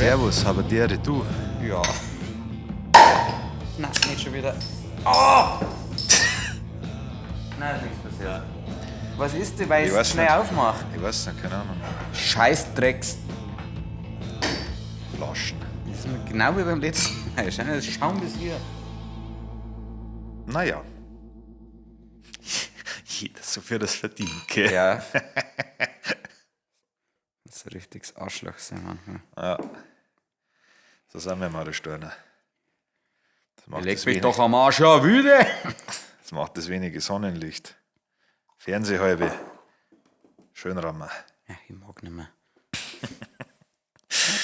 Servus, habe die Ehre, du. Ja. Nein, nicht schon wieder. Oh! Nein, ist nichts passiert. Was ist denn, weil Ich ich weiß es schnell nicht. aufmache? Ich weiß nicht, keine Ahnung. Scheißdrecks. Flaschen. Das ist mir genau wie beim letzten Mal. Schau, das Schaum bis hier. Naja. Jeder so für das verdient, gell? Ja. Das ist ein richtiges Arschloch sein manchmal. Ja. So sind wir mal, der Steiner. Das macht, Leg das mich wenig, doch am Arsch, ja, wüde! das macht das wenige Sonnenlicht. Fernsehhalbe. Schön rammen. Ja, ich mag nicht mehr. Ja,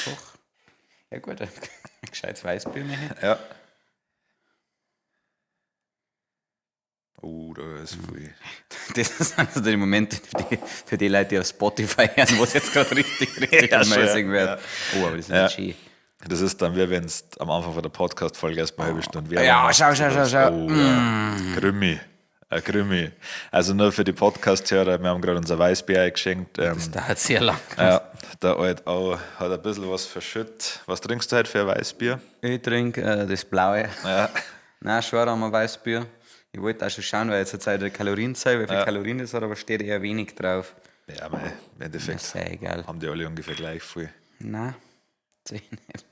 doch. Ja gut, ein gescheites Weißbier mehr. Ja. Oh, da ist viel. Das sind also die Momente für die Leute, die auf Spotify hören, wo es jetzt gerade richtig, richtig Ja, schon, amazing ja. wird. Oh, aber das ist Ja. nicht schön. Das ist dann wie wenn es am Anfang von der Podcast-Folge erstmal eine halbe Stunde Werbung Ja, macht. schau, schau, schau, schau. Oh, ja. Krümmi. Ein Krümmi. Also nur für die Podcast-Hörer, wir haben gerade unser Weißbier eingeschenkt. Das dauert sehr lang. Ja, der Alt auch hat ein bisschen was verschüttet. Was trinkst du heute für ein Weißbier? Ich trinke das Blaue. Ja. Nein, schon haben wir Weißbier. Ich wollte auch schon schauen, weil jetzt zur Zeit der Kalorienzeit, wie viel Kalorien das hat, aber steht eher wenig drauf. Ja, mei, im Endeffekt Ist ja egal. haben die alle ungefähr gleich viel. Nein, sehe ich nicht.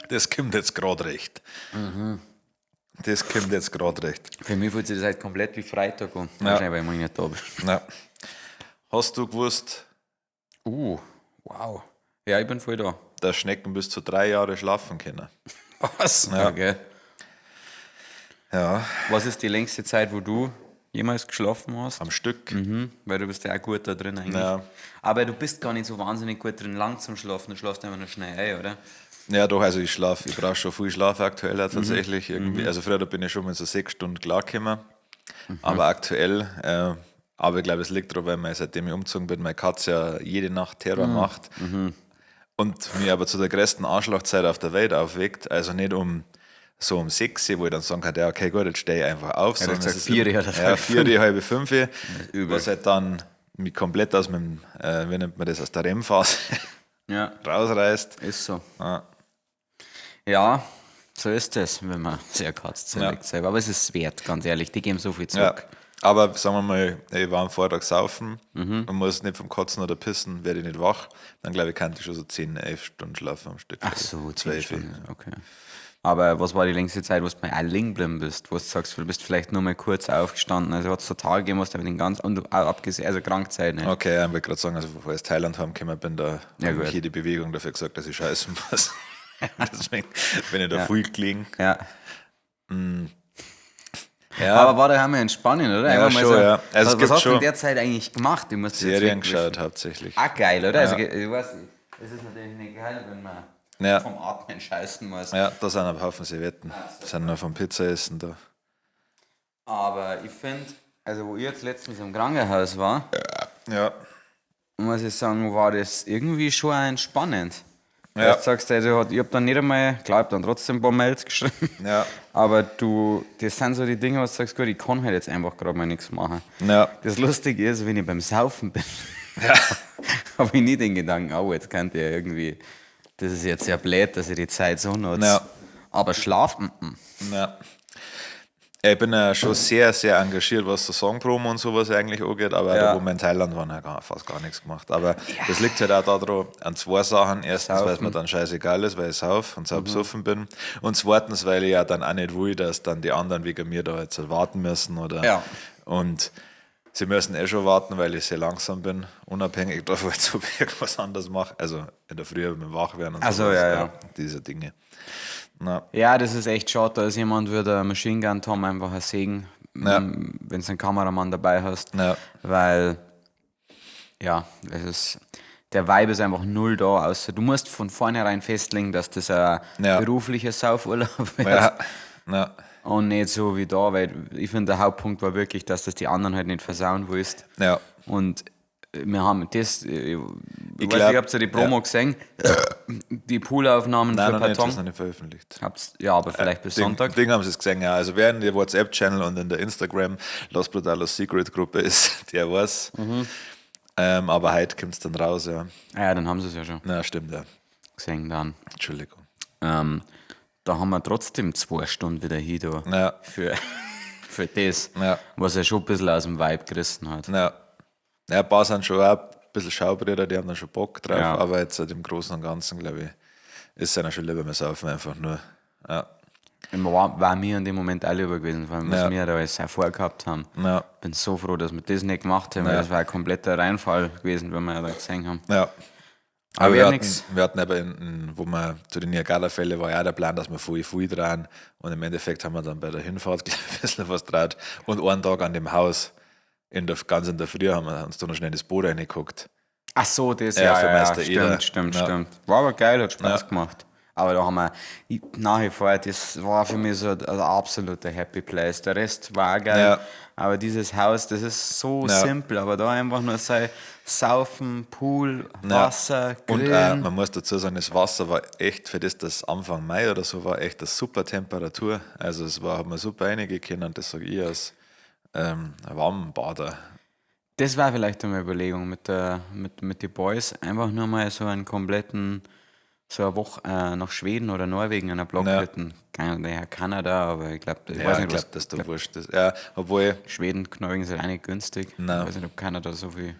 Das kommt jetzt gerade recht. Das kommt jetzt gerade recht. Für mich fühlt sich das halt komplett wie Freitag an. Ja. Wahrscheinlich, weil ich morgen nicht da bin. Ja. Hast du gewusst, Wow. Ja, ich bin voll da. dass Schnecken bis zu 3 Jahre schlafen können? Was? Ja. Okay. Ja, Was ist die längste Zeit, wo du jemals geschlafen hast? am Stück. Mhm, weil du bist ja auch gut da drin eigentlich. Ja. Aber du bist gar nicht so wahnsinnig gut drin, lang zum Schlafen. Du schlafst einfach nur schnell ein, oder? Ja, doch, also ich schlafe, ich brauche schon viel Schlaf aktuell auch tatsächlich. Irgendwie. Also früher da bin ich schon mit so 6 Stunden klargekommen. Aber aktuell, aber ich glaube, es liegt daran, weil mein, seitdem ich umgezogen bin, meine Katze ja jede Nacht Terror macht. Und mir aber zu der größten Arschlochzeit auf der Welt aufweckt. Also nicht um so um 6, wo ich dann sagen kann, ja, okay, gut, jetzt stehe ich einfach auf. Ja, du sondern hast es gesagt, ist 4 immer- oder Ja, halb 4, halb 5. übel. Was halt dann mich komplett aus meinem, wie nennt man das, aus der REM-Phase Ja, rausreißt. ist so. Ja. Ja, so ist es, wenn man sehr katzzählig ist. Aber es ist wert, ganz ehrlich. Die geben so viel Ja, zurück. aber sagen wir mal, ich war am Vortag saufen und muss nicht vom Kotzen oder Pissen, werde ich nicht wach. Dann glaube ich, kann ich schon so 10, 11 Stunden schlafen am Stück. Ach so, 10 12. Stunden, okay. Aber was war die längste Zeit, wo du mal auch liegen geblieben bist, wo du sagst, du bist vielleicht nur mal kurz aufgestanden? Also hat es so Tage gegeben, wo du den ganzen, und auch abgesehen, also Krankzeit nicht. Okay, ja, ich wollte gerade sagen, also bevor ich aus Thailand heimgekommen bin, da Ja, habe gut. ich jede Bewegung dafür gesagt, dass ich scheißen muss. Deswegen bin ich da viel gelegen. Ja. Ja, Aber war da einmal in Spanien, oder? Ja, Einfach mal schon, ja. Also es was gibt was hast du in schon der Zeit eigentlich gemacht? Ich muss das jetzt Serien wirklich geschaut hauptsächlich. Ah, geil, oder? Also, ich weiß nicht, es ist natürlich nicht geil, wenn man Ja. vom Atmen scheißen muss. Ja, da sind ein Haufen Servietten. Sind noch vom Pizza essen da. Aber ich finde, also wo ich jetzt letztens im Krankenhaus war, Ja, muss ich sagen, war das irgendwie schon auch entspannend. Ja. Ja. Du sagst, also, ich hab dann nicht einmal, klar, ich hab dann trotzdem ein paar Mails geschrieben, ja, aber du, das sind so die Dinge, wo du sagst, gut, ich kann halt jetzt einfach gerade mal nichts machen. ja. Das Lustige ist, wenn ich beim Saufen bin, Ja. habe ich nie den Gedanken, oh, jetzt könnte ich ja irgendwie, das ist jetzt ja blöd, dass ich die Zeit so nutze. Ja. Aber schlafen, Ja. Ja, ich bin ja schon sehr, sehr engagiert, was so Songpromo und sowas eigentlich angeht, aber Ja. da, wo wir in Thailand waren, habe ich fast gar nichts gemacht. Aber das liegt halt auch daran, an zwei Sachen. Erstens, weil es mir dann scheißegal ist, weil ich sauf und so besoffen bin. Und zweitens, weil ich ja dann auch nicht will, dass dann die anderen wegen mir da jetzt warten müssen. Oder Ja. Und sie müssen eh schon warten, weil ich sehr langsam bin, unabhängig davon, jetzt, ob ich irgendwas anderes mache. Also in der Früh, wenn wir wach werden und Ach so, sowas. ja, ja. Diese Dinge. Na. Ja, das ist echt schade, da ist jemand wie der Machine Gun Tom einfach ein Segen, Ja. wenn du einen Kameramann dabei hast. Ja. Weil, ja, es ist, der Vibe ist einfach null da, außer du musst von vornherein festlegen, dass das ein Ja. beruflicher Saufurlaub wird. Ja. Ja. Und nicht so wie da, weil ich finde, der Hauptpunkt war wirklich, dass das die anderen halt nicht versauen willst. Ja. Und wir haben das, ich weiß glaub- nicht, habt ihr die Promo ja. gesehen? Die Poolaufnahmen Nein, für noch nicht, das Patong? ist noch nicht veröffentlicht. Habt's, ja, aber vielleicht bis Ding, Sonntag. Ding haben sie es gesehen, ja. Also wer in der WhatsApp-Channel und in der Instagram Los Brutalos Secret Gruppe ist, der weiß. Aber heute kommt es dann raus, ja. Ah Ja, dann haben sie es ja schon Na, stimmt, ja. gesehen dann. Entschuldigung. Da haben wir trotzdem 2 Stunden wieder hin da. Ja. Für das, Ja. was er schon ein bisschen aus dem Vibe gerissen hat. Ja. Ja, ein paar sind schon auch ein bisschen Schaubrüder, die haben dann schon Bock drauf, Ja. aber jetzt halt im Großen und Ganzen, glaube ich, ist es einer schon lieber, wir saufen einfach nur. Ja. War mir in dem Moment auch lieber gewesen, vor allem, was Ja. wir da alles auch vorgehabt haben. Ja. Bin so froh, dass wir das nicht gemacht haben, weil Ja. das war ein kompletter Reinfall gewesen, wenn wir ja da gesehen haben. Ja. Aber Aber wird wir hatten, nix. wir hatten eben, wo wir zu den Niagara-Fälle war ja der Plan, dass wir viel, viel dran und im Endeffekt haben wir dann bei der Hinfahrt gleich ein bisschen was draht und einen Tag an dem Haus, ganz in der Früh haben wir uns da noch schnell in das Boot reingeguckt. Ach so, das Ja, ja, für ja, Meister ja, Eder. stimmt, stimmt, Ja. stimmt. War aber geil, hat Spaß Ja. gemacht. Aber da haben wir nach wie vor, das war für mich so ein absoluter Happy Place. Der Rest war auch geil, Ja. aber dieses Haus, das ist so Ja. simpel. Aber da einfach nur sein Saufen, Pool, Ja. Wasser, Und Grillen. man muss dazu sagen, das Wasser war echt, für das das Anfang Mai oder so war, echt eine super Temperatur. Also es war, hat man super reingekönnt und das sage ich als Warmbader. Das war vielleicht eine Überlegung mit den Boys. Einfach nur mal so einen kompletten, so eine Woche nach Schweden oder Norwegen in einer Blockhütten. Ja, Kanada, aber ich glaube, ich Ja, weiß ich nicht, glaube, was dass da wurscht ist. Ja, obwohl, Schweden, Norwegen sind auch nicht günstig. Nein. Ich weiß nicht, ob Kanada so viel.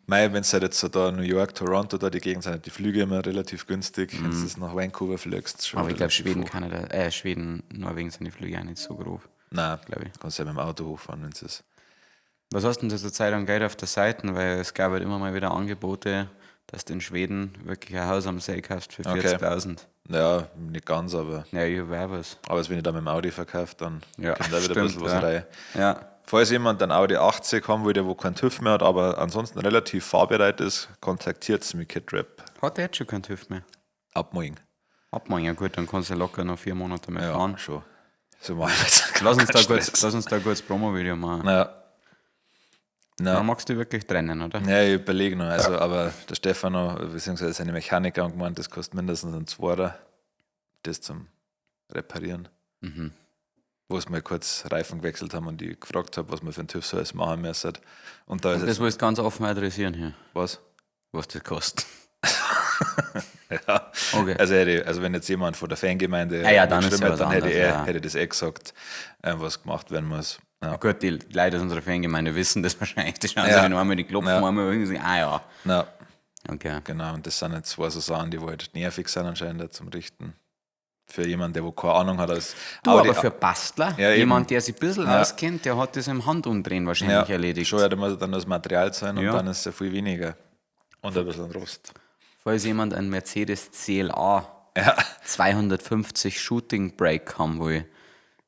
Mei, wenn es halt jetzt so da New York, Toronto, da die Gegend sind, halt die Flüge immer relativ günstig. Wenn du jetzt nach Vancouver fliegst, schon Mhm. Aber ich glaube, relativ Schweden, hoch. Kanada, Schweden, Norwegen sind die Flüge auch nicht so grob. Nein, glaub ich. kannst ja mit dem Auto hochfahren, wenn es ist. Was hast du denn zur Zeit an Geld auf der Seite? Weil es gab halt immer mal wieder Angebote, dass du in Schweden wirklich ein Haus am See kaufst für Okay. 40.000. Ja, nicht ganz, aber, Ja, ich hab auch was. aber wenn ich dann mit dem Audi verkaufe, dann Ja, kommt da wieder ein stimmt, bisschen was ja. rein. Ja, Falls jemand einen Audi 80 haben will, der wo keinen TÜV mehr hat, aber ansonsten relativ fahrbereit ist, kontaktiert mich KidRap hat der jetzt schon keinen TÜV mehr? ab morgen. Abmachen, ja gut, dann kannst du locker noch 4 Monate mehr Ja, fahren. schon. So machen wir jetzt Lass uns da keinen kurz, Stress. lass uns da kurz Promo-Video machen. Ja. Ja. Dann magst du wirklich trennen, oder? Ja, ich überlege noch. Also, aber der Stefano, beziehungsweise seine Mechaniker haben gemeint, das kostet mindestens ein Zworer, das zum Reparieren. Mhm. Wo es mal kurz Reifen gewechselt haben und ich gefragt habe, was man für einen TÜV so alles machen müssen. Und da ist Das jetzt willst du ganz offen adressieren hier, was. was das kostet. Ja. Okay. Also, also wenn jetzt jemand von der Fangemeinde Ja, ja, dann ist geschrieben ja hätte, dann was hätte, anderes, er, ja. hätte ich das eh gesagt, was gemacht werden muss. Ja. Gut, die Leute aus unserer Fangemeinde wissen das wahrscheinlich. Die schauen Ja. sich nur einmal die Klopfen Ja. einmal und sagen, ah ja. Na, Okay. genau. Und das sind jetzt zwei so Sachen, die halt nervig sind anscheinend auch zum Richten. Für jemanden, der wo keine Ahnung hat. Als Du, Audi- aber für Bastler, Ja, eben. jemand, der sich ein bisschen Ja. auskennt, der hat das im Handumdrehen wahrscheinlich erledigt. Schon, ja, da muss dann das Material sein und Ja. dann ist es ja viel weniger. Und ein bisschen Rost. Falls jemand einen Mercedes CLA Ja. 250 Shooting Brake haben will,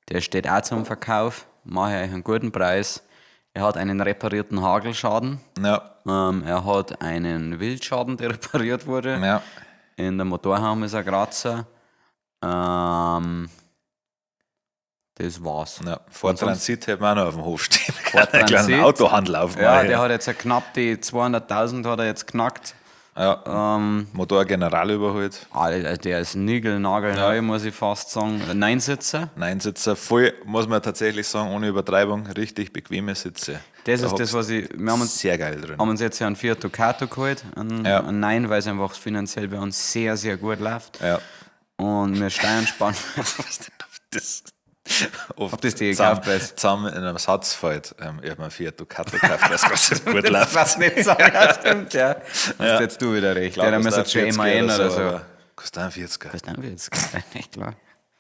der steht auch zum Verkauf, mache ich euch einen guten Preis. Er hat einen reparierten Hagelschaden, Ja. er hat einen Wildschaden, der repariert wurde. Ja. In der Motorhaube ist ein Grazer. Das war's. Ja. Ford Transit hätten wir auch noch auf dem Hof stehen. Ford Einen kleinen Transit. Autohandel aufmachen. Ja, der hat jetzt ja knapp die 200.000 hat er jetzt knackt. ja. Motor general überholt. Alter, der ist niegelnagelneu, muss ich fast sagen. Neinsitzer. Neinsitzer, voll, muss man tatsächlich sagen, ohne Übertreibung, richtig bequeme Sitze. Das Da ist das, hockst was ich. Wir haben uns, sehr geil drin. haben uns jetzt ja einen Fiat Ducato geholt. Einen, Ja. einen Nein, weil es einfach finanziell bei uns sehr, sehr gut läuft. Ja. Und wir steuern sparen. Was denn auf das? Auf Ob das die zusammen, Kaufpreis? zusammen in einem Satz fällt. Ich habe mir einen Fiat Ducato gekauft, weil es ganz gut läuft. Was nicht sagen, ja, stimmt, ja. Hast jetzt du wieder recht. Glaub, ja, dann kostet müssen wir auch schon 40 MAN oder so. aber Kostet auch ein 40er. Was dann jetzt? Echt klar.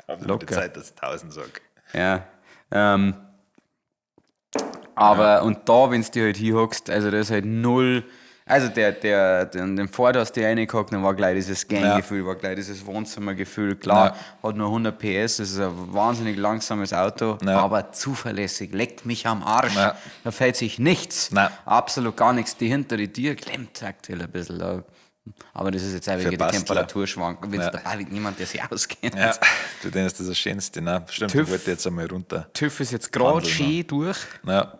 Hab Locker. Die Zeit, dass ich 1000 sag. Ja. Aber und da, wenn du dich halt hinhockst, also das ist halt null. Also den Ford hast du reingehockt, dann war gleich dieses Ganggefühl, war gleich dieses Wohnzimmergefühl. Klar, hat nur 100 PS, das ist ein wahnsinnig langsames Auto, Ja. aber zuverlässig, leckt mich am Arsch. Ja. Da fällt sich nichts. Nein. Absolut gar nichts. Die hintere Tür klemmt aktuell ein bisschen. da. Aber das ist jetzt auch wegen der Bastler. Temperaturschwankung. Wenn Ja. dabei liegt niemand, der sich auskennt. Ja, für den ist das das Schönste. Nein, stimmt, TÜV. ich wollte jetzt einmal runter. TÜV ist jetzt gerade Handeln, schön durch. Ja.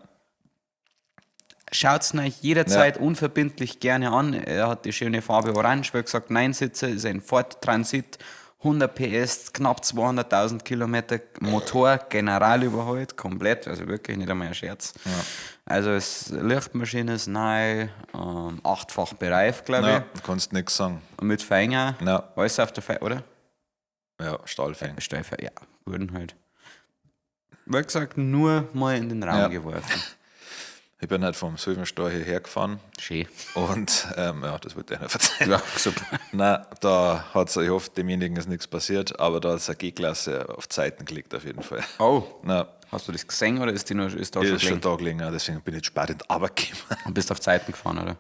Schaut's euch jederzeit unverbindlich gerne an. Er hat die schöne Farbe Orange, wie gesagt, 9 Sitze, ist ein Ford Transit, 100 PS, knapp 200.000 Kilometer, Motor general überholt, komplett, also wirklich nicht einmal ein Scherz. Also es Lichtmaschine ist neu, achtfach bereift, glaube Ja, kannst nichts sagen. ich, und mit Fänger, Ja. alles auf der Fänger, oder? Ja, Stahlfänger. Stahlfänger, ja, wurden halt. Wie gesagt, nur mal in den Raum Ja. geworfen. Ich bin halt vom Sylvenstall hierher gefahren Schön. und ja, das wollte ich noch verzeihen. Ja, super. Nein, da hat es, ich hoffe, demjenigen ist nichts passiert, aber da hat es eine G-Klasse auf Zeiten gelegt auf jeden Fall. Oh, Na, hast du das gesehen oder ist die nur, ist da schon ist schon gelegen? da gelegen, ja, deswegen bin ich jetzt spät in die Arbeit gekommen. Und bist auf Zeiten gefahren, oder?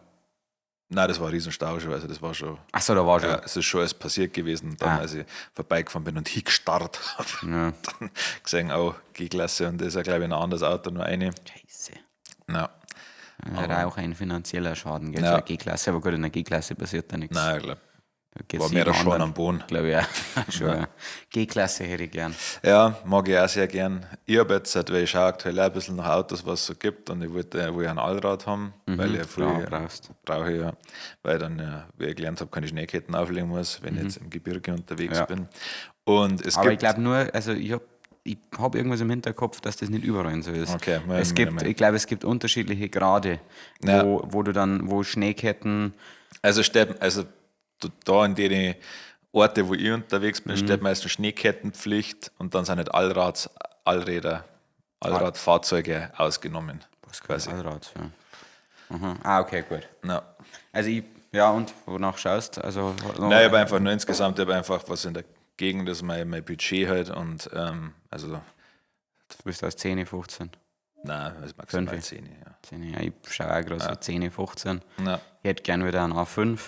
Nein, das war ein Riesenstau schon, also das war schon, Achso, da war schon. ja, es ist schon alles passiert gewesen, dann, Ah. als ich vorbeigefahren bin und hingestarrt habe, Ja. dann gesehen, oh, G-Klasse und das ist ja, glaube ich, ein anderes Auto, nur eine. Scheiße. Ja, Das ist auch ein finanzieller Schaden, gell? Ja. So eine G-Klasse, aber gut, in der G-Klasse passiert da nichts. nein, ich glaube, Da geht's war mehr jedem der Schaden anderen. am Boden. Glaube ich auch. Schon, ja. G-Klasse hätte ich gern. Ja, mag ich auch sehr gern. Ich habe jetzt, halt, weil ich schaue aktuell auch ein bisschen nach Autos, was es so gibt, und ich wollte will ein Allrad haben, weil ich ja Klar, früher brauchst. brauche ich ja, weil dann, ja, wie ich gelernt habe, keine Schneeketten auflegen muss, wenn ich jetzt im Gebirge unterwegs Mhm. Ja. bin. Und es Aber ich gibt, glaube nur, also ich habe ich hab irgendwas im Hinterkopf, dass das nicht überall so ist. Okay, mal- es mal- gibt, mal. ich glaube, es gibt unterschiedliche Grade, Ja. wo du dann, wo Schneeketten, also steht, also da in den Orte, wo ich unterwegs bin, Mhm. steht meistens Schneekettenpflicht und dann sind nicht Allrad, Allräder, Allradfahrzeuge ausgenommen. was Quasi. Allrad, ja. Mhm. Ah, okay, gut. Ja. Also ich, ja, und wonach schaust? Also, Nein, ich habe einfach nur insgesamt, ich habe einfach was in der Gegend ist, mein Budget halt und also, du bist aus 10, 15. nein, das ist maximal Fünf. 10, ja. 10, ja, ich schaue auch gerade so 10, 15. Ja. Ich hätte gern wieder einen A5.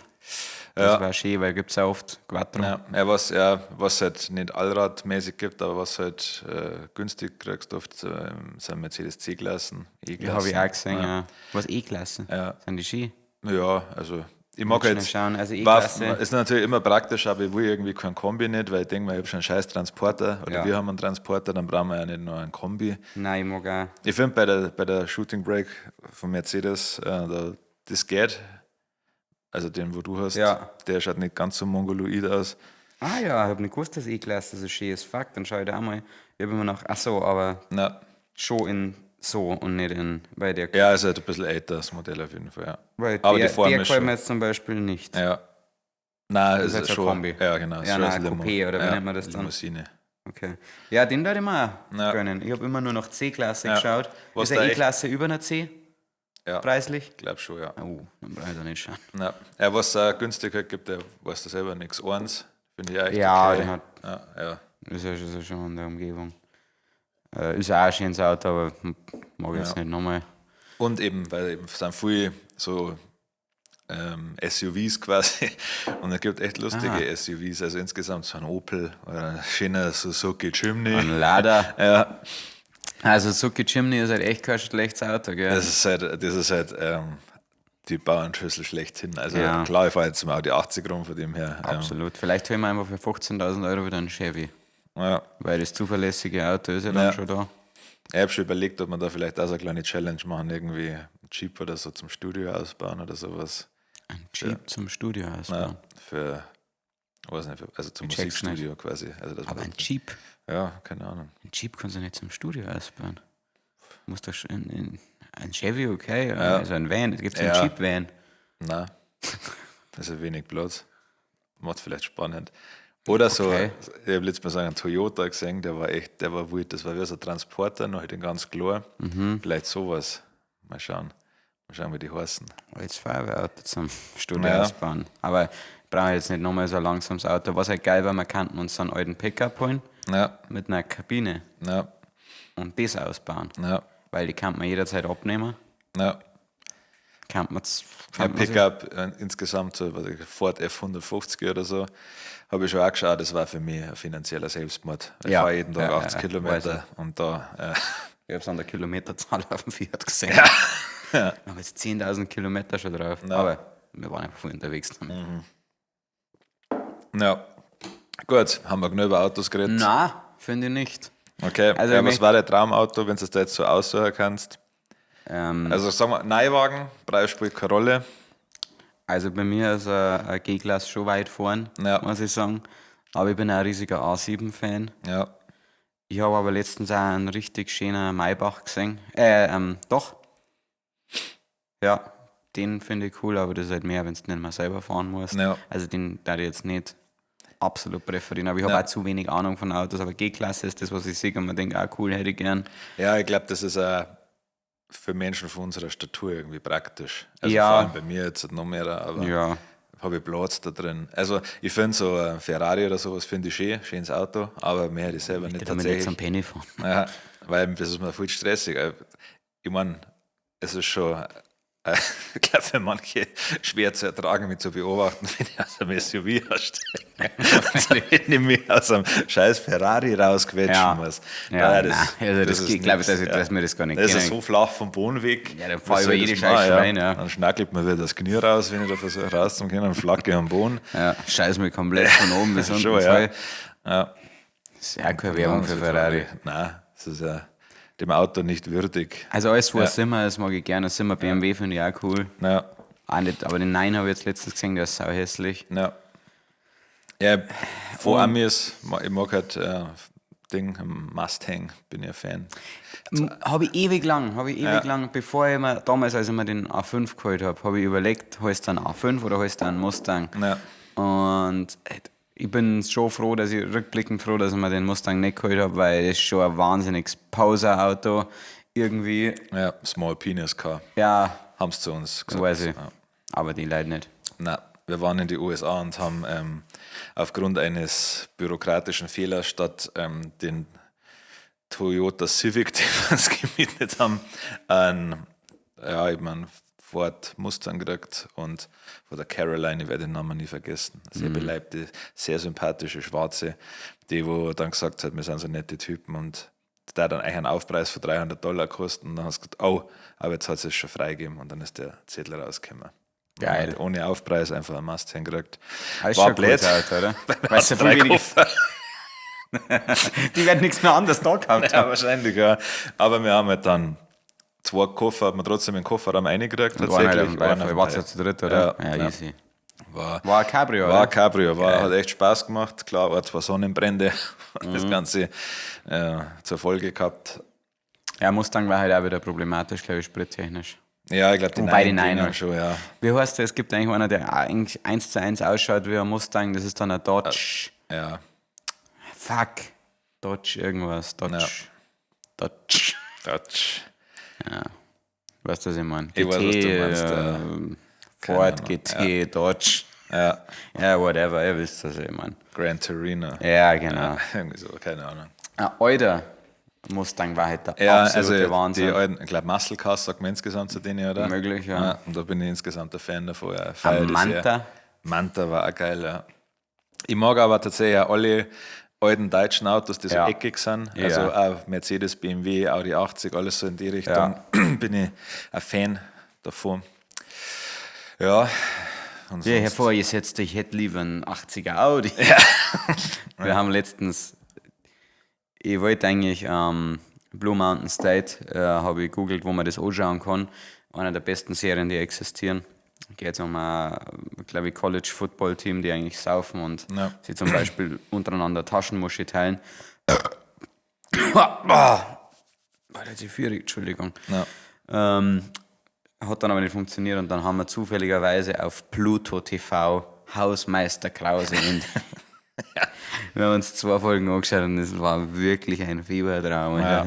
Das Ja. wäre schön, weil gibt es auch oft Quattro. Ja, ja, was halt nicht allradmäßig gibt, aber was halt günstig kriegst, oft sind Mercedes C-Klassen, E-Klassen. Habe ich auch gesehen, ja. Ja, Was E-Klasse? Ja. Sind die Ski? ja, also ich mag Schnell halt, schauen, also war, E-Klasse. ist natürlich immer praktisch, aber ich will irgendwie kein Kombi nicht, weil ich denke mir, ich habe schon einen scheiß Transporter oder Ja. wir haben einen Transporter, dann brauchen wir ja nicht nur einen Kombi. Nein, ich mag auch. Ich finde bei der Shooting Brake von Mercedes, da, das geht. Also den, wo du hast, Ja. der schaut nicht ganz so mongoloid aus. Ah ja, ich habe nicht gewusst, dass E-Klasse so schön ist. Fuck, dann schaue ich da auch mal. Ich habe immer noch, ach so, aber Na, schon in so und nicht in, weil der, ja, ist halt ein bisschen älter, das Modell auf jeden Fall, ja. weil Aber der, die Form der ist gefällt schon. mir jetzt zum Beispiel nicht. Ja. Nein, es ist ist, jetzt ein schon. Kombi. Ja, genau. ist Ja, schon nein, als ein Limo. Coupé, oder wie ja, nennt man das dann? Limousine. Okay. Ja, den werde ich mir auch Ja. gönnen. Ich habe immer nur noch C-Klasse Ja. geschaut. Was ist eine da echt- E-Klasse über einer C Ja, preislich? glaub schon, ja. Oh, dann brauche ich da nicht schauen. Ja, ja was es auch günstig halt gibt, der weiß da selber nichts. Eins, finde ich auch echt Ja, okay. den hat- Ja, ja. Ist ja schon in der Umgebung. Ist auch ein schönes Auto, aber mag ich jetzt Ja. nicht nochmal. Und eben, weil eben sind viele so SUVs quasi. Und es gibt echt lustige Ah. SUVs. Also insgesamt so ein Opel oder ein schöner Suzuki Jimny. Ein Lada. Ja, Also Suzuki Jimny ist halt echt kein schlechtes Auto, gell? das ist halt die Bauernschüssel schlechthin. Also Ja. klar, ich fahre jetzt im Audi 80 rum, von dem her. Absolut. Vielleicht holen wir einfach für 15.000 Euro wieder einen Chevy. Ja. Weil das zuverlässige Auto ist ja dann Ja. schon da. Ich habe schon überlegt, ob man da vielleicht auch so eine kleine Challenge machen, irgendwie einen Jeep oder so zum Studio ausbauen oder sowas. Ein Jeep zum Studio ausbauen. Ja, für, weiß nicht, also zum Ich check's Musikstudio quasi. Also, dass man Aber ein da- Jeep, Ja, keine Ahnung. ein Jeep kannst du nicht zum Studio ausbauen. Muss doch schon ein Chevy, okay, Ja. also ein Van. Es gibt so einen Ja. Jeep-Van. Nein. Das ist wenig Platz. Macht vielleicht spannend. Oder so, Okay. ich habe letztes Mal so einen Toyota gesehen, der war echt, der war wild. Das war wie so ein Transporter, noch halt in ganz klar. Mhm. Vielleicht sowas. Mal schauen. Mal schauen, wie die heißen. Als Feuerwehrauto zum Studio Ja. ausbauen. Aber ich brauche jetzt nicht nochmal so ein langsames Auto. Was halt geil war, wir könnten uns so einen alten Pickup holen Ja, mit einer Kabine ja, und das ausbauen. ja, Weil die kann man jederzeit abnehmen. ja. Kann man Ein Pickup insgesamt, so, was ich, Ford F-150 oder so, habe ich schon auch geschaut, das war für mich ein finanzieller Selbstmord. Ich Ja. fahre jeden Tag Ja, 80 ja, ja, Kilometer und da, Ich habe es an der Kilometerzahl auf dem Fiat gesehen. Ja. Wir haben jetzt 10.000 Kilometer schon drauf. Aber wir waren einfach voll unterwegs damit. ja. Gut, haben wir genug über Autos geredet. Na, finde ich nicht. Okay, Also ja, ich was möcht- war dein Traumauto, wenn du es da jetzt so aussuchen kannst? Also sagen wir, Neuwagen, Preis spielt keine Rolle. Also bei mir ist ein G-Klasse schon weit vorn, muss ich sagen. Aber ich bin auch ein riesiger A7-Fan. Ja. Ich habe aber letztens auch einen richtig schönen Maybach gesehen. Doch. Ja, den finde ich cool, aber das ist halt mehr, wenn du nicht mehr selber fahren musst. Ja. Also den da ich jetzt nicht absolut präferieren. Aber ich habe auch zu wenig Ahnung von Autos. Aber G-Klasse ist das, was ich sehe und man denkt, ah cool, hätte ich gern. Ja, ich glaube, das ist auch für Menschen von unserer Statur irgendwie praktisch. Also vor allem bei mir jetzt noch mehr, aber habe ich Platz da drin. Also ich finde so ein Ferrari oder sowas finde ich schön, schönes Auto, aber mehr hätte ich selber nicht tatsächlich. Nicht zum Penny fahren. Ja, weil das ist mir viel stressig. Ich meine, es ist schon, ich glaube, für manche schwer zu ertragen, mich zu beobachten, wenn ich aus einem SUV aussteige. Wenn ich mich aus einem scheiß Ferrari rausquetschen muss. Ja, das, also das ist, glaube ich, dass mir das gar nicht Das ist so flach vom Boden weg. Ja, dann fahr ich über jede Scheiße rein. Ja. Dann schnackelt mir wieder das Knie raus, wenn ich da versuche rauszukommen, dann flacke ich am Boden. Ja, scheiß mir komplett von oben bis unten. Schon, ja. Ja. Das ist ja keine Werbung für Ferrari. Nein, das ist ja dem Auto nicht würdig. Also alles, was Simmer ist, mag ich gerne. Simmer BMW finde ich auch cool. Ja. Auch nicht, aber den 9 habe ich jetzt letztens gesehen, der ist sau hässlich. Ja. Ja, vor Amis, ich mag halt Ding, Mustang, bin ich ein Fan. Habe ich ewig lang, bevor ich mir, damals, als ich mir den A5 geholt habe, habe ich überlegt, holst du einen A5 oder holst du einen Mustang? Ja. Und ich bin schon froh, dass ich rückblickend froh, dass ich mir den Mustang nicht geholt habe, weil das ist schon ein wahnsinniges Poser-Auto irgendwie. Ja, Small Penis Car. Ja. Haben sie zu uns gesagt. Weiß ich. Ja. Aber die Leute nicht. Nein, wir waren in die USA und haben aufgrund eines bürokratischen Fehlers statt den Toyota Civic, den wir uns gemietet haben, einen, ja, ich meine, Ford Mustang gekriegt und von der Caroline, ich werde den Namen nie vergessen. Sehr beleibte, sehr sympathische Schwarze, die wo dann gesagt hat, wir sind so nette Typen und der hat dann eigentlich einen Aufpreis von $300 gekostet und dann hat sie gesagt, oh, aber jetzt hat sie es schon freigegeben und dann ist der Zettel rausgekommen. Geil. Und ohne Aufpreis einfach einen Mustang gekriegt. Das ist war schon blöd. Auto, oder? Weißt du, viel weniger. Die werden nichts mehr anders da gehabt. Ja, wahrscheinlich, ja. Aber wir haben halt dann zwei Koffer, hat man trotzdem in den Kofferraum reingekriegt. Tatsächlich. War ja zu dritt, oder? Ja, ja, easy. War ein Cabrio, oder? War ein Cabrio, hat echt Spaß gemacht. Klar, war zwar Sonnenbrände, das Ganze zur Folge gehabt. Ja, Mustang war halt auch wieder problematisch, glaube ich, sprittechnisch. Ja, ich glaube, die Wobei die Niner schon, ja. Wie heißt der? Es gibt eigentlich einer, der eigentlich 1:1 ausschaut wie ein Mustang, das ist dann ein Dodge. Ja. Fuck. Dodge irgendwas. Dodge. Ja. Dodge. Dodge. Ja. Weißt du, was ich meine? Ich weiß, was du meinst. Ford, GT, ja. Dodge. Ja. Ja, whatever, ihr wisst, was ich meine. Gran Torino. Ja, genau. Ja, irgendwie so, keine Ahnung. Ein alter Mustang war halt der absolute also Wahnsinn. Die alten, ich glaube, Muscle Cars sagt man insgesamt zu denen, oder? Möglich, ja. Ja, und da bin ich insgesamt der Fan davon. Ja. Manta. Manta war auch geil, ja. Ich mag aber tatsächlich auch alle alten deutschen Autos, die so eckig sind. Ja. Also auch Mercedes, BMW, Audi 80, alles so in die Richtung. Ja. Bin ich ein Fan davon. Ja. Und ja, Herr Vorgesetzter, ich hätte lieber einen 80er Audi. Ja. Wir haben letztens, ich wollte eigentlich Blue Mountain State, habe ich gegoogelt, wo man das anschauen kann. Einer der besten Serien, die existieren. Geht um ein, glaube ich, College Football Team, die eigentlich saufen und sie zum Beispiel untereinander Taschenmuschi teilen. Entschuldigung. Ja. Hat dann aber nicht funktioniert und dann haben wir zufälligerweise auf Pluto TV Hausmeister Krause und wir haben uns 2 Folgen angeschaut und es war wirklich ein Fiebertraum. Ja.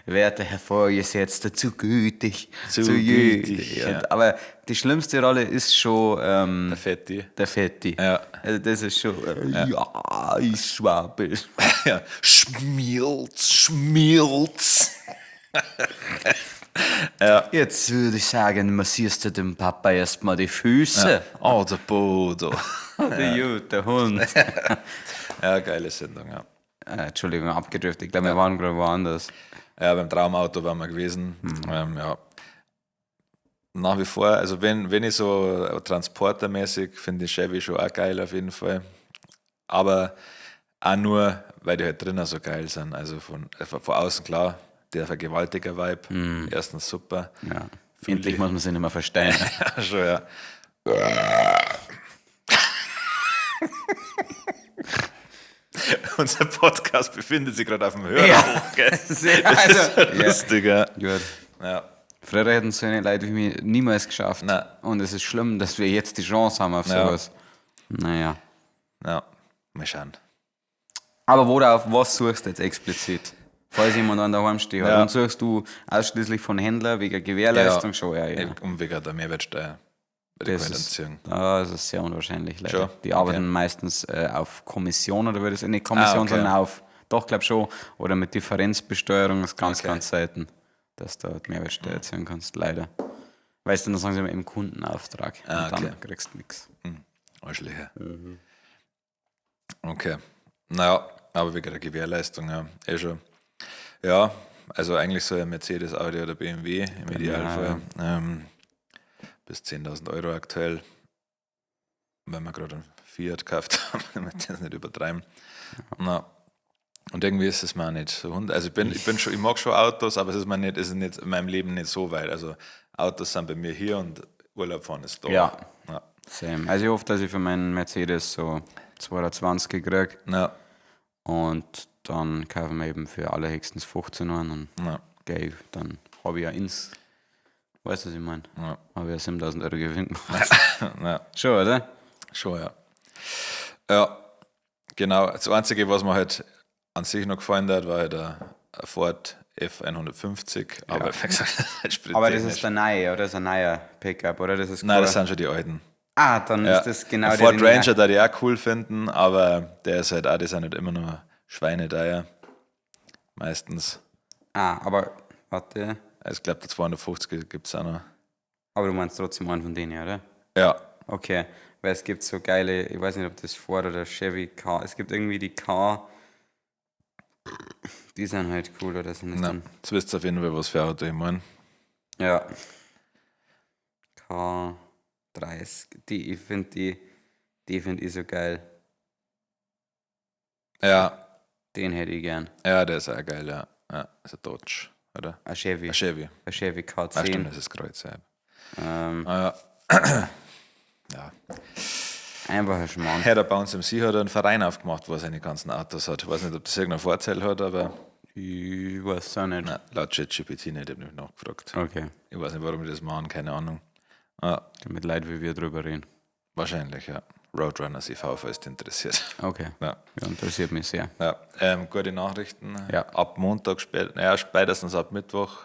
Werter Herr Vorgesetzter, zu gütig, zu gütig. Ja. Aber die schlimmste Rolle ist schon der Fetti. Der Fetti. Ja. Also das ist schon, ja, ich schwabel. Ja. Schmilz, Schmilz. Ja. Jetzt würde ich sagen, massierst du dem Papa erstmal die Füße. Ja. Oh, der Bodo. Der Jut, der Hund. Ja, geile Sendung, ja. Entschuldigung, abgedriftet. Ich glaube, wir waren gerade woanders. Ja, beim Traumauto waren wir gewesen. Ja. Nach wie vor, also wenn ich so transportermäßig, finde ich Chevy schon auch geil auf jeden Fall. Aber auch nur, weil die halt drinnen so geil sind. Also von außen klar, Der Vergewaltiger-Vibe. Erstens super. Ja. Endlich muss man sich nicht mehr verstehen. Ja, schon, ja. Unser Podcast befindet sich gerade auf dem Hörer. Ja. Gell? Sehr, Das ist also, schon lustig, ja. Gut. Ja. Früher hätten so eine Leute wie mich niemals geschafft. Nein. Und es ist schlimm, dass wir jetzt die Chance haben auf Ja. sowas. Naja. Ja, mal schauen. Aber worauf, was suchst du jetzt explizit? Falls jemand an daheim steht. Ja. Und suchst du ausschließlich von Händler wegen Gewährleistung schon? Ja, ja. Und wegen der Mehrwertsteuer. Weil die Das kann ich ist, dann ziehen. das ist sehr unwahrscheinlich, leider. Schon? Die arbeiten Okay. meistens auf Kommission oder würde ich sagen, nicht Kommission, Ah, okay. sondern auf, doch, glaube schon, oder mit Differenzbesteuerung, das ist ganz, Okay. ganz selten, dass du die Mehrwertsteuer ziehen kannst, leider. Weißt du, dann sagen sie immer im Kundenauftrag Ah, und dann okay. kriegst du nichts. Arschlöcher. Okay. Naja, aber wegen der Gewährleistung, ja. Eh schon. Ja, also eigentlich so ein Mercedes, Audi oder BMW im Idealfall. Bis 10.000 Euro aktuell. Wenn wir gerade einen Fiat gekauft haben, damit das nicht übertreiben. Na. Und irgendwie ist es mir auch nicht so Also ich bin schon, ich mag schon Autos, aber es ist mir nicht, es ist nicht in meinem Leben nicht so weit. Also Autos sind bei mir hier und Urlaub fahren ist da. Ja. Ja. Same. Also ich hoffe, dass ich für meinen Mercedes so 220 kriege Ja. und dann kaufen wir eben für allerhöchstens 15 einen und Ja. geil, dann habe ich ja ins, weißt du, was ich meine? Ja. Habe ich ja 7000 Euro Gewinn gemacht. Ja. Schon, oder? Schon, ja. Ja, genau. Das Einzige, was mir halt an sich noch gefallen hat, war halt ein Ford F150. Aber wie gesagt, das ist Aber das ist der neue, oder? Das ist ein neuer Pickup, oder? Das ist Nein, das kein- sind schon die alten. Ah, dann Ja. ist das genau Ein der, Ford den ich- Ranger, da die auch cool finden, aber der ist halt auch, die sind halt immer nur Schweine Meistens. Ah, aber warte. Also ich glaube, der 250 gibt es auch noch. Aber du meinst trotzdem einen von denen, oder? Ja, Okay, weil es gibt so geile, ich weiß nicht, ob das Ford oder Chevy K, es gibt irgendwie die K, die sind halt cool, oder sind das na, dann? jetzt wisst ihr auf jeden Fall, was für Auto ich meine. Ja. K30, die, ich finde die, die finde ich so geil. Ja, Den hätte ich gern. ja, der ist auch geil, ja. Ja, ist ein Dodge, oder? Ein Chevy. Ein Chevy. Ein Chevy Ah, stimmt, K10. das ist Kreuz, ja. Ähm, Ah, ja. ja. einfach ein Schmarrn. Herr, der bei uns im See hat einen Verein aufgemacht, wo er seine ganzen Autos hat. Ich weiß nicht, ob das irgendeinen Vorteil hat, aber Ich weiß auch nicht. nein, laut ChatGPT nicht, ich habe nicht nachgefragt. Okay, Ich weiß nicht, warum die das machen, keine Ahnung. Ah, damit Leute wie wir drüber reden. wahrscheinlich, ja. Roadrunners e.V., falls dich interessiert. Okay. Ja. Ja, interessiert mich sehr. Ja, gute Nachrichten. Ja. Ab Montag, spät, naja, spätestens ab Mittwoch,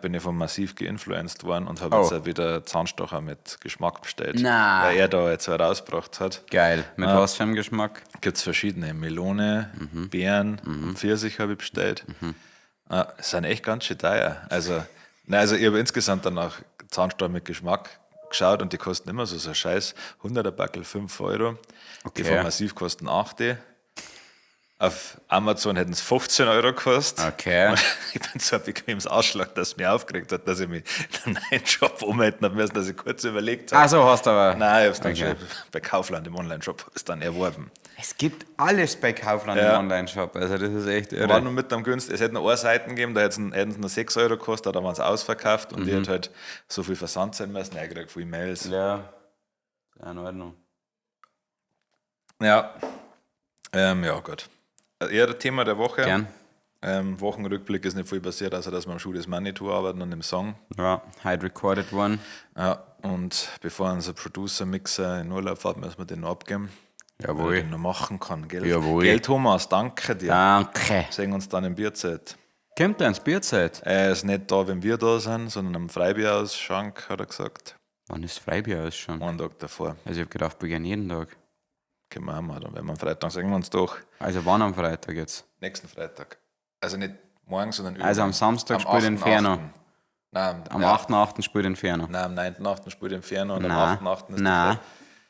bin ich von Massiv geinfluenced worden und habe Oh. jetzt auch wieder Zahnstocher mit Geschmack bestellt. Na. Weil er da jetzt halt rausgebracht hat. Geil. Mit was für einem Geschmack? Gibt es verschiedene. Melone, Beeren, und Pfirsich habe ich bestellt. Sind echt ganz schön teuer. Also, na, also ich habe insgesamt danach Zahnstocher mit Geschmack geschaut und die kosten immer so, so Scheiß. 100er Backel 5 Euro. Die Okay. von Massiv kosten 8. Auf Amazon hätten es 15 Euro gekostet. Okay. Und ich bin so ein bequemes Ausschlag, dass es mich aufgeregt hat, dass ich mich in einem neuen Job umhalten habe müssen, dass ich kurz überlegt habe. Ach so, hast du aber. Nein, ich habe es dann Okay. schon bei Kaufland im Online-Shop hab ich's dann erworben. Es gibt alles bei Kaufland Ja. im Online-Shop. Also, das ist echt irre. War nur mit am günstigsten. Es hätten noch eine Seiten gegeben, da hätten es nur 6 Euro gekostet, da waren sie ausverkauft und die hat halt so viel Versand sein müssen. Ich krieg viel Mails. Ja. Ja, in Ordnung. Ja. Ja, gut. Eher Thema der Woche. Gern. Wochenrückblick ist nicht viel passiert, außer dass wir am Schuh des Manitou arbeiten und im Song. Ja, heute recorded one. Ja, und bevor unser Producer-Mixer in Urlaub fährt, müssen wir den noch abgeben. Weil er Jawohl. den noch machen kann. Gell? Jawohl. Gell, Thomas, danke dir. Danke. Sehen uns dann im Bierzelt. Kommt er ins Bierzeit? Er ist nicht da, wenn wir da sind, sondern am Freibierausschank, hat er gesagt. Wann ist Freibier aus schon? Einen Tag davor. Also, ich habe gedacht, wir gehen jeden Tag. Können wir auch mal. Dann werden wir am Freitag sehen wir uns doch. Also, wann am Freitag jetzt? Nächsten Freitag. Also nicht morgen, sondern Also am Samstag spielt Inferno. 8.8. Nein, Am ja, 8.8. spielt Inferno. Nein, am 9.8. spielt Inferno und Nein. am 8.8. ist der Nein. Fre-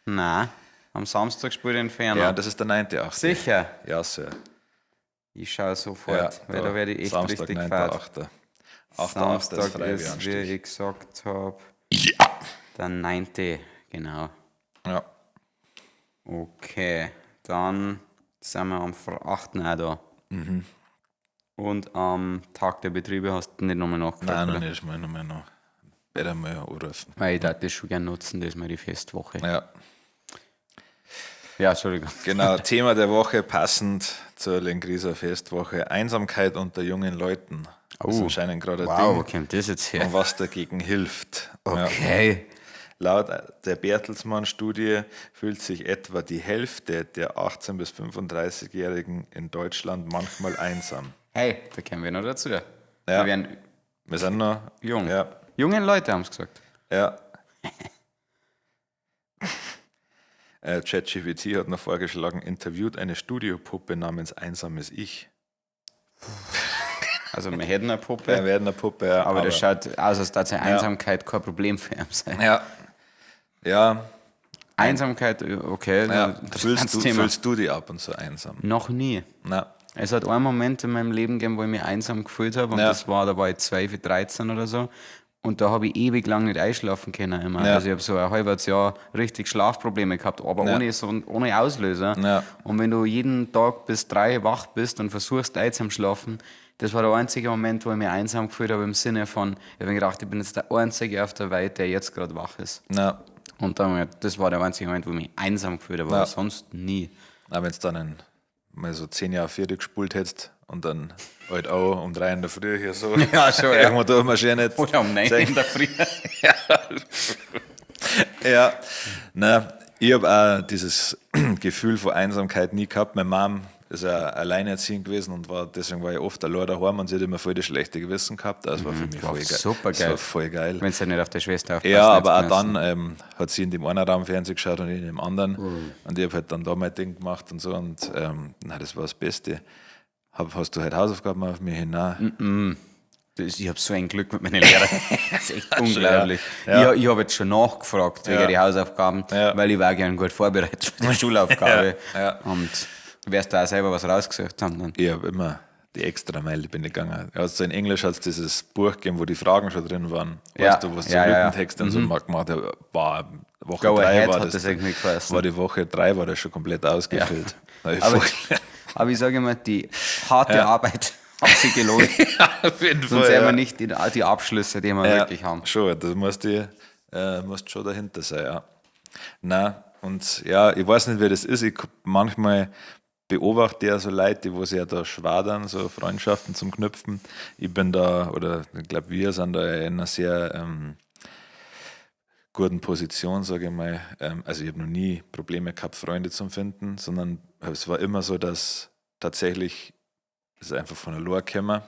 Nein. Am Samstag spielt Inferno. Ja, das ist der 9.8. Sicher. Ja, Sir. Ich schaue sofort, Ja, weil da werde ich echt Samstag, richtig fad. 9.8. 8.8. ist Samstag ist, wie Freibieranstich. ich gesagt habe, der 9. Genau. Ja. Okay, dann sind wir am 8. auch da. Mhm. Und am Tag der Betriebe hast du nicht nochmal nachgefragt, Nein, noch oder? nicht, mal nochmal noch. Werde mal anrufen. Weil ich darf das schon gern nutzen, das ist mal die Festwoche. Ja. Ja, Entschuldigung. Genau, Thema der Woche passend zur Lenggrieser Festwoche. Einsamkeit unter jungen Leuten. Das ist Oh. anscheinend gerade ein Wow, wo Ding. kommt das jetzt her? Und was dagegen hilft. Ja. Okay. Laut der Bertelsmann-Studie fühlt sich etwa die Hälfte der 18- bis 35-Jährigen in Deutschland manchmal einsam. Hey, da kommen wir noch dazu. Ja. Wir werden Wir sind noch jung. Ja, Jungen Leute haben es gesagt. ja. ChatGPT hat noch vorgeschlagen, interviewt eine Studiopuppe namens Einsames Ich. Also wir hätten eine Puppe, Wir werden eine Puppe, ja, aber das schaut aus, als würde Einsamkeit kein Problem für ihn sein. Ja. Ja, Einsamkeit, okay, ja. interessantes Fühlst, du, Thema. fühlst du dich ab und zu einsam? Noch nie. Na, Es hat einen Moment in meinem Leben gegeben, wo ich mich einsam gefühlt habe und Ja. das war, da war ich 12, 13 oder so. Und da habe ich ewig lang nicht einschlafen können immer. Ja. Also ich habe so ein halbes Jahr richtig Schlafprobleme gehabt, aber Ja. ohne, so, ohne Auslöser. Ja. Und wenn du jeden Tag bis 3 wach bist und versuchst einzuschlafen, das war der einzige Moment, wo ich mich einsam gefühlt habe im Sinne von, ich habe mir gedacht, ich bin jetzt der Einzige auf der Welt, der jetzt gerade wach ist. na, Und dann, das war der einzige Moment, wo ich mich einsam gefühlt habe, aber Ja. sonst nie. na wenn es dann mal so 10 Jahre vier gespult hättest und dann halt auch um 3 in der Früh hier so. Ja, schon, ja. Irgendwo tut man schön nicht. Oder um 9 in der Früh. Ja, na, ich habe auch dieses Gefühl von Einsamkeit nie gehabt. Meine Mom ist ja alleinerziehend gewesen und war, deswegen war ich oft allein daheim und sie hat immer voll das schlechte Gewissen gehabt. Das war für mich War voll geil. supergeil. Das war voll geil. Wenn du nicht auf der Schwester aufpassen Ja, aber auch hättest dann müssen. hat sie in dem einen Raum Fernsehen geschaut und ich in dem anderen. Mhm. Und ich habe halt dann da mein Ding gemacht und so. Und na, das war das Beste. Hast du halt Hausaufgaben auf mich hinein? Das, ich habe so ein Glück mit meinen Lehrern. Das ist echt unglaublich. Ja. Ich habe jetzt schon nachgefragt wegen Ja. die Hausaufgaben, Ja. weil ich war gern gut vorbereitet für die Schulaufgabe. Ja. Ja. Und wirst du auch selber was rausgesucht haben dann. Ich habe immer die extra Meile bin ich gegangen. Also in Englisch hat es dieses Buch gegeben, wo die Fragen schon drin waren. Ja. Weißt du, was so Ja, ja, ja. Lückentext und so mal gemacht hat. War Woche Go 3 ahead war hat das, das irgendwie geheißen. war die Woche 3 war das schon komplett ausgefüllt. Da hab ich Aber, voll- aber ich sage immer, die harte Arbeit hat sich gelohnt. auf jeden Sonst Fall, sehen wir ja. nicht die Abschlüsse, die wir Ja, wirklich haben. Schon, das musst du musst schon dahinter sein, ja. Na und ja, ich weiß nicht, wie das ist. Ich manchmal beobachte ja so Leute, die wo sich ja da schwadern, so Freundschaften zum Knüpfen. Ich bin da, oder ich glaube, wir sind da in einer sehr guten Position, sage ich mal. Also ich habe noch nie Probleme gehabt, Freunde zu finden, sondern es war immer so, dass tatsächlich es einfach von der Lore gekommen.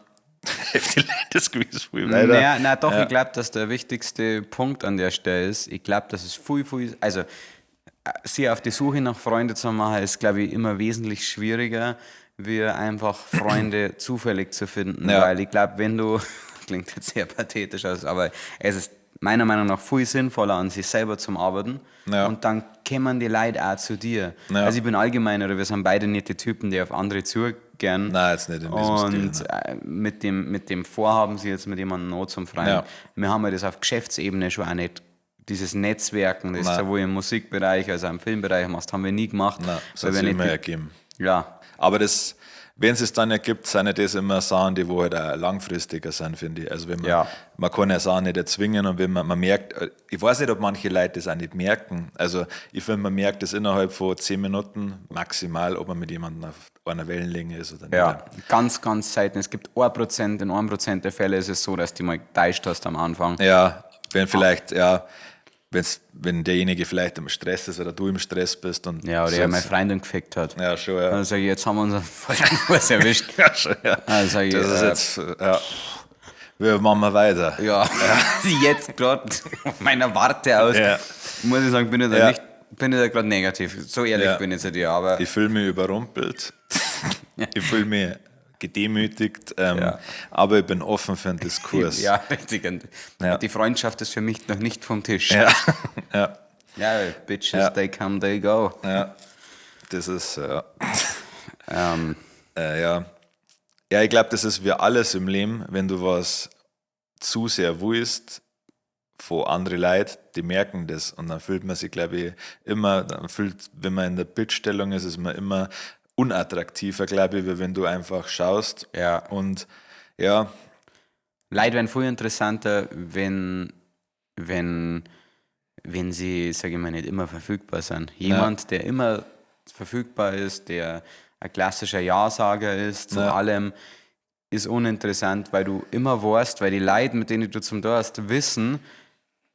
Die Leute das gewiss viel weiter. Naja, na doch, Ja. ich glaube, dass der wichtigste Punkt an der Stelle ist, ich glaube, dass es viel, viel, also sich auf die Suche nach Freunden zu machen, ist, glaube ich, immer wesentlich schwieriger, wie einfach Freunde zufällig zu finden. Ja. Weil ich glaube, wenn du, klingt jetzt sehr pathetisch aus, aber es ist meiner Meinung nach viel sinnvoller, an sich selber zu arbeiten. Ja. Und dann kommen die Leute auch zu dir. Ja. Also ich bin allgemein, oder wir sind beide nicht die Typen, die auf andere zugehen. Nein, jetzt nicht in diesem Stil. Und Ne. mit dem Vorhaben, sich jetzt mit jemandem not zum Freien, Ja. wir haben ja das auf Geschäftsebene schon auch nicht, dieses Netzwerken, das Nein. sowohl im Musikbereich als auch im Filmbereich machst, haben wir nie gemacht. Nein, das weil hat wir sich nicht immer die- ergeben. Ja, Aber das, wenn es dann ergibt, sind ja das immer Sachen, die wo halt auch langfristiger sind, finde ich. Also wenn man, Ja. man kann ja Sachen nicht erzwingen und wenn man merkt, ich weiß nicht, ob manche Leute das auch nicht merken. Also ich finde, man merkt das innerhalb von 10 Minuten maximal, ob man mit jemandem auf einer Wellenlänge ist oder nicht. ja, ganz, ganz selten. Es gibt 1%, in 1% der Fälle ist es so, dass du mal getäuscht hast am Anfang. Ja, wenn vielleicht, ja, wenn derjenige vielleicht im Stress ist oder du im Stress bist und Ja, oder so er meine jetzt- Freundin gefickt hat. Ja, schon, ja. Dann sage ich, jetzt haben wir unseren falschen Kurs erwischt. Ja, schon, ja. Also sag ich, das ist jetzt, ja. Wir machen wir weiter. Ja, jetzt gerade auf meiner Warte aus, Ja. muss ich sagen, bin ich da Ja. nicht, bin ich da gerade negativ. So ehrlich Ja. bin ich zu dir, aber Ich fühle mich überrumpelt. Ich fühle mich gedemütigt, Ja. aber ich bin offen für einen Diskurs. ja, richtig. Und Ja. die Freundschaft ist für mich noch nicht vom Tisch. Ja, ja, Ja, Bitches, Ja. they come, they go. ja. Das ist, ja. Ja. Ja, ich glaube, das ist wie alles im Leben, wenn du was zu sehr willst von anderen Leuten, die merken das und dann fühlt man sich, glaube ich, immer, dann fühlt, wenn man in der Bittstellung ist, ist man immer unattraktiver, glaube ich, wie wenn du einfach schaust. Ja. Und ja. Leute werden viel interessanter, wenn sie, sage ich mal, nicht immer verfügbar sind. Jemand, der immer verfügbar ist, der ein klassischer Ja-Sager ist zu allem, ist uninteressant, weil du immer weißt, weil die Leute, mit denen du zum Tor hast, wissen,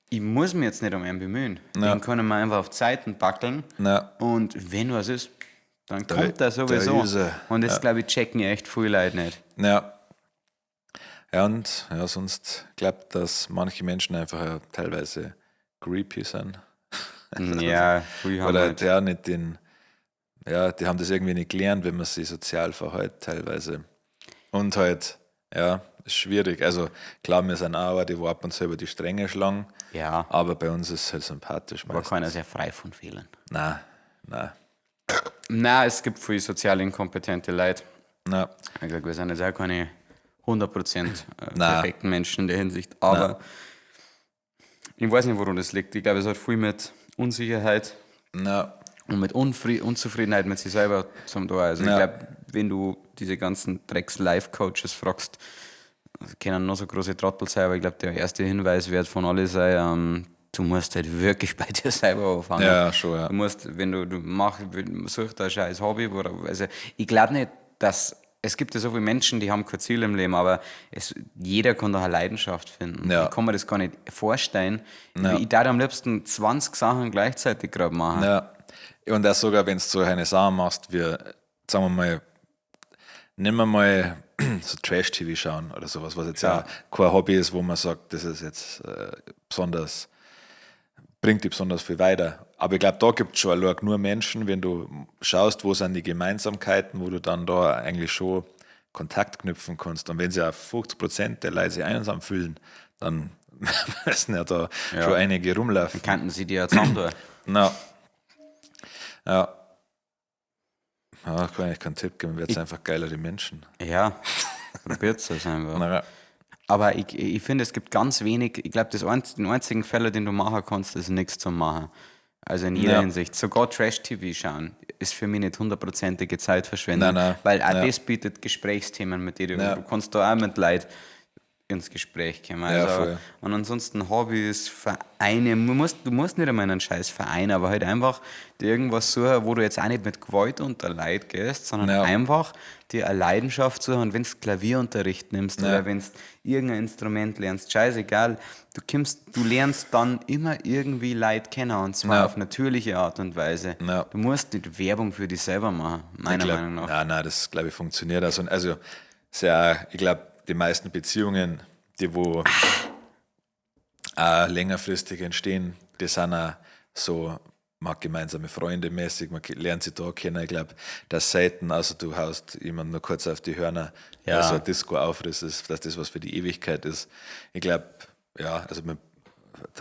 ich muss mich jetzt nicht um einen bemühen. Ja. Den können wir einfach auf Zeiten backeln. Ja. Und wenn was ist, dann kommt er sowieso. Und das, glaube ich, checken echt viele Leute nicht. Ja. Ja, und ja, sonst glaubt, dass manche Menschen einfach ja teilweise creepy sind. Ja, früh haben oder halt. Ja, nicht den, ja, die haben das irgendwie nicht gelernt, wenn man sich sozial verhält teilweise. Und halt, ja, ist schwierig. Also klar, wir sind auch, die wo ab und zu über die Stränge schlagen. Ja. Aber bei uns ist es halt sympathisch. Aber keiner ist ja frei von Fehlern. Nein, nein. Nein, es gibt viele sozial inkompetente Leute. Ja. Ich glaube, wir sind jetzt auch keine 100% perfekten Menschen in der Hinsicht. Aber nein. Ich weiß nicht, woran das liegt. Ich glaube, es hat viel mit Unsicherheit und mit Unzufriedenheit mit sich selber zum tun. Also ich glaube, wenn du diese ganzen Drecks-Life-Coaches fragst, können noch so große Trottel sein, aber ich glaube, der erste Hinweis wird von allen sein, du musst halt wirklich bei dir selber anfangen. Ja, schon, ja. Du musst, wenn du machst, such da ein scheiß Hobby. Also ich glaube nicht, dass es gibt ja so viele Menschen, die haben kein Ziel im Leben, aber jeder kann doch eine Leidenschaft finden. Ja. Ich kann mir das gar nicht vorstellen. Ja. Ich darf am liebsten 20 Sachen gleichzeitig gerade machen. Ja. Und auch sogar, wenn du so eine Sache machst, wie, sagen wir mal, nehmen wir mal so Trash-TV schauen oder sowas, was jetzt ja kein Hobby ist, wo man sagt, das ist jetzt besonders, bringt dich besonders viel weiter. Aber ich glaube, da gibt es schon nur Menschen, wenn du schaust, wo sind die Gemeinsamkeiten, wo du dann da eigentlich schon Kontakt knüpfen kannst. Und wenn sie auch 50% der Leute sich einsam fühlen, dann müssen ja da schon einige rumlaufen. Dann könnten sie die ja zusammen tun. Na. Ja. Ja, ich kann eigentlich keinen Tipp geben, wird es einfach geilere Menschen. Ja, probiert es einfach. Na ja. Aber ich finde, es gibt ganz wenig, ich glaube, den einzigen Fehler, den du machen kannst, ist nichts zu machen. Also in jeder Hinsicht. Sogar Trash-TV schauen ist für mich nicht hundertprozentige Zeitverschwendung. Nein, nein. Weil auch das bietet Gesprächsthemen, mit denen du kannst da auch mit Leuten ins Gespräch kommen. Also, ja, und ansonsten Hobbys, Vereine, du musst nicht einmal in einen scheiß Verein, aber halt einfach dir irgendwas suchen, wo du jetzt auch nicht mit Gewalt unter Leid gehst, sondern einfach dir eine Leidenschaft suchen. Und wenn du Klavierunterricht nimmst oder wenn du irgendein Instrument lernst, scheißegal, du lernst dann immer irgendwie Leid kennen und zwar auf natürliche Art und Weise. Ja. Du musst nicht Werbung für dich selber machen, meiner Meinung nach. Nein, das glaube ich funktioniert. Also sehr, ich glaube, die meisten Beziehungen, die wo auch längerfristig entstehen, die sind auch so, man hat gemeinsame Freunde mäßig, man lernt sich da kennen. Ich glaube, dass selten, also du haust jemanden nur kurz auf die Hörner, weil so ein Disco-Aufriss ist, dass das was für die Ewigkeit ist. Ich glaube, ja, also mit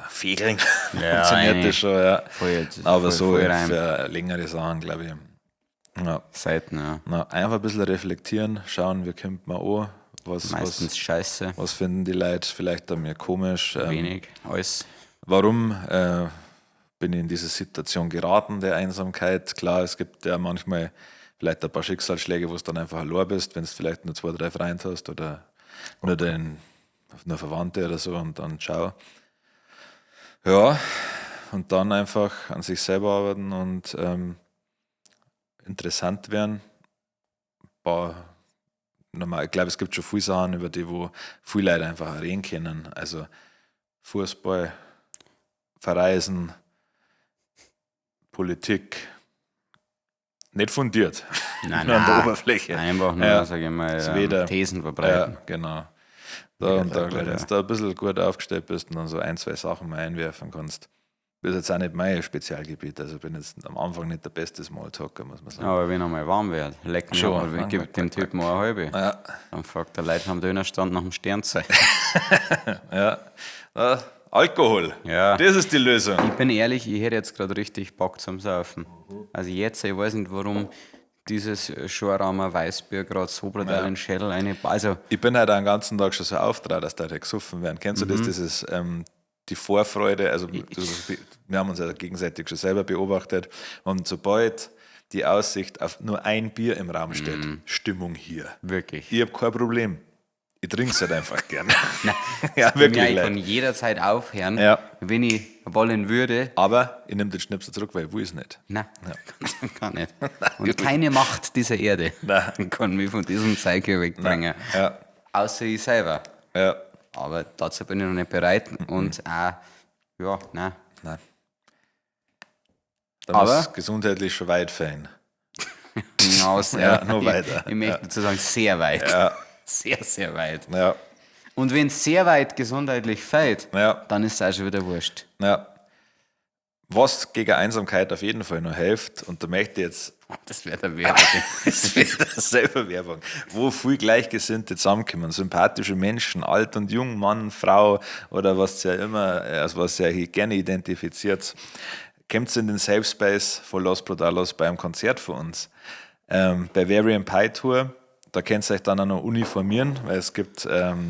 Fegeln funktioniert das schon, ja. Voll, aber voll, so voll für längere Sachen, glaube ich. Ja. Selten, ja. Na, einfach ein bisschen reflektieren, schauen, wie kommt man an. Meistens scheiße. Was finden die Leute vielleicht an mir komisch? Wenig, alles. Warum bin ich in diese Situation geraten, der Einsamkeit? Klar, es gibt ja manchmal vielleicht ein paar Schicksalsschläge, wo du dann einfach allein bist, wenn du vielleicht nur 2, 3 Freunde hast oder nur, nur Verwandte oder so und dann ciao. Ja, und dann einfach an sich selber arbeiten und interessant werden. Ein paar, ich glaube, es gibt schon viele Sachen, über die wo viele Leute einfach reden können. Also Fußball, Verreisen, Politik. Nicht fundiert. Nein, nur an der Oberfläche. Einfach nur, sage ich mal, Thesen verbreiten. Ja, genau. Da und da, wenn du da ein bisschen gut aufgestellt bist und dann so 1, 2 Sachen mal einwerfen kannst. Das ist jetzt auch nicht mein Spezialgebiet, also bin jetzt am Anfang nicht der beste Smalltalker, muss man sagen. Aber wenn er mal warm wird, leck mich schon, ich gebe dem Typen eine halbe. Ja. Dann fragt der Leute am Dönerstand nach dem Sternzeichen. Ja. Alkohol, ja. Das ist die Lösung. Ich bin ehrlich, ich hätte jetzt gerade richtig Bock zum Saufen. Also jetzt, ich weiß nicht warum, dieses Schoraumer Weißbier gerade so brutal in den Schädel eine. Also ich bin halt den ganzen Tag schon so aufgetrat, dass da gesoffen werden. Kennst du das, dieses die Vorfreude, also wir haben uns ja gegenseitig schon selber beobachtet und sobald die Aussicht auf nur ein Bier im Raum steht. Stimmung hier. Wirklich. Ich habe kein Problem. Ich trinke es halt einfach gern. Ja, wirklich. Ich kann jederzeit aufhören, Ja. wenn ich wollen würde. Aber ich nehme den Schnipsel zurück, weil ich will es nicht. Nein, ja. gar nicht. Und keine Macht dieser Erde Nein. kann mich von diesem Zeug hier wegbringen. Ja. Außer ich selber. Ja. Aber dazu bin ich noch nicht bereit. Und auch, ja, nein. Nein. Da Aber- muss gesundheitlich schon weit fallen. Hinaus, Ja, noch weiter. Ich möchte dazu sagen, sehr weit. Ja. Sehr, sehr weit. Ja. Und wenn es sehr weit gesundheitlich fällt, Ja. dann ist es auch schon wieder wurscht. Ja. Was gegen Einsamkeit auf jeden Fall noch hilft, und da möchte ich jetzt Das wäre der Werbung. Das wird selber Werbung. Wo viel Gleichgesinnte zusammenkommen, sympathische Menschen, alt und jung, Mann, Frau oder was ja immer, also was ja hier gerne identifiziert, kommt in den Safe Space von Los Brutalos beim Konzert von uns. Bavarian Pie Tour, da könnt ihr euch dann auch noch uniformieren, weil es gibt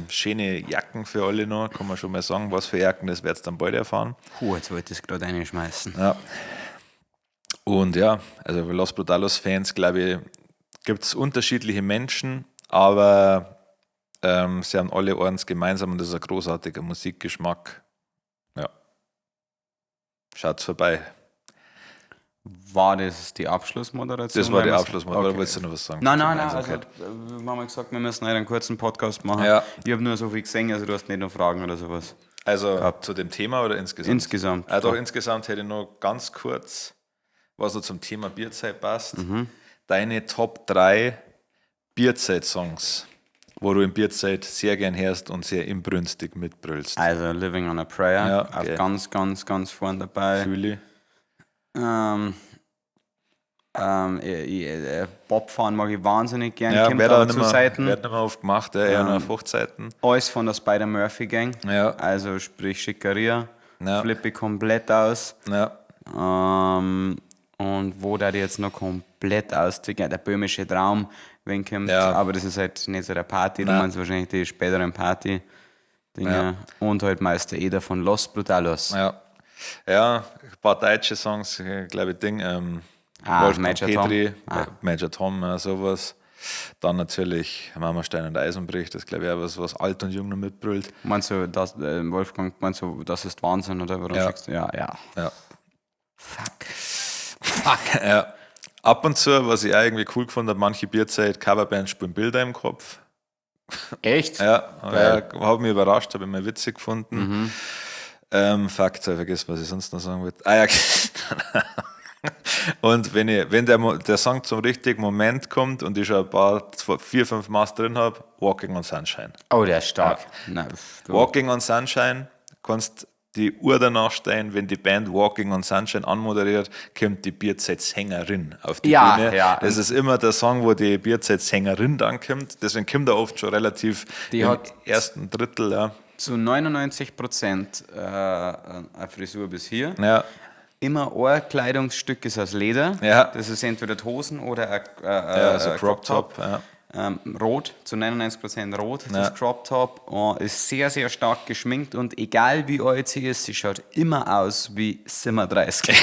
schöne Jacken für alle noch, kann man schon mal sagen, was für Jacken, das werdet ihr dann bald erfahren. Puh, jetzt wollte ich es gerade reinschmeißen. Ja. Und ja, also Los Brutalos-Fans, glaube ich, gibt es unterschiedliche Menschen, aber sie haben alle eins gemeinsam und das ist ein großartiger Musikgeschmack. Ja. Schaut's vorbei. War das die Abschlussmoderation? Das war die Weil wir's- Abschlussmoderation. Okay. Oder wolltest du noch was sagen? Nein, zur nein, nein. Also, Gemeinsamkeit? wir haben ja gesagt, wir müssen heute einen kurzen Podcast machen. Ja. Ich habe nur so viel gesehen, also du hast nicht noch Fragen oder sowas. Also zu dem Thema oder insgesamt? Insgesamt. Ah, doch, insgesamt hätte ich noch ganz kurz, was noch zum Thema Bierzeit passt. Deine Top 3 Bierzeit-Songs, wo du in Bierzeit sehr gern hörst und sehr inbrünstig mitbrüllst. Also Living on a Prayer, Ja, auf okay. ganz, ganz, ganz vorn dabei. Fühle ich. Bobfahren mag ich wahnsinnig gern, Ja, kommt wird aber auch zu nicht mehr, Seiten. wird nicht mehr oft gemacht, ja, eher nur auf Hochzeiten. Alles von der Spider-Murphy Gang. Ja. Also sprich Schickeria, Ja. flippe ich komplett aus. Ja. Und wo da die jetzt noch komplett auszieht, der böhmische Traum, wenn kommt, Ja. aber das ist halt nicht so der Party, du Nein. meinst wahrscheinlich die späteren Party. Dinge. Ja. Und halt Meister Eder von Los Brutalos. Ja. Ja, ein paar deutsche Songs, glaube ich, Ding. Wolfgang Major Tom. Petri, Ah. Major Tom, ja, sowas. Dann natürlich Marmorstein und Eisenbrich, das glaube ich auch was, was alt und jung noch mitbrüllt. Meinst du, das, Wolfgang, meinst du, das ist Wahnsinn, oder? Warum Ja. sagst du? Ja, ja. Ja. Fuck. Fuck. Ja. Ab und zu, was ich auch irgendwie cool gefunden habe, manche Bierzeit, Coverband spielen Bilder im Kopf. Echt? Ja, ja, habe mich überrascht, habe ich mal witzig gefunden. Fuck, jetzt hab ich vergessen, was ich sonst noch sagen wollte. Ah ja, und wenn, ich, wenn der, der Song zum richtigen Moment kommt und ich schon ein paar, zwei, vier, fünf Maß drin habe, Walking on Sunshine. Oh, der ist stark. Na, pf, du. Walking on Sunshine, kannst die Uhr danach stellen, wenn die Band Walking on Sunshine anmoderiert, kommt die Bierzeit-Sängerin auf die Ja, Bühne. ja. Das ist immer der Song, wo die Bierzeit-Sängerin dann kommt. Deswegen kommt er oft schon relativ Die im hat- ersten Drittel. Ja. Zu 99% eine Frisur bis hier. Ja. Immer ein Kleidungsstück ist aus Leder. Ja. Das ist entweder die Hosen oder ein, Ja, also ein Crop Top. Ja. Rot, zu 99% rot, Ja. das Crop Top. Ist sehr, sehr stark geschminkt und egal wie alt sie ist, sie schaut immer aus wie 37.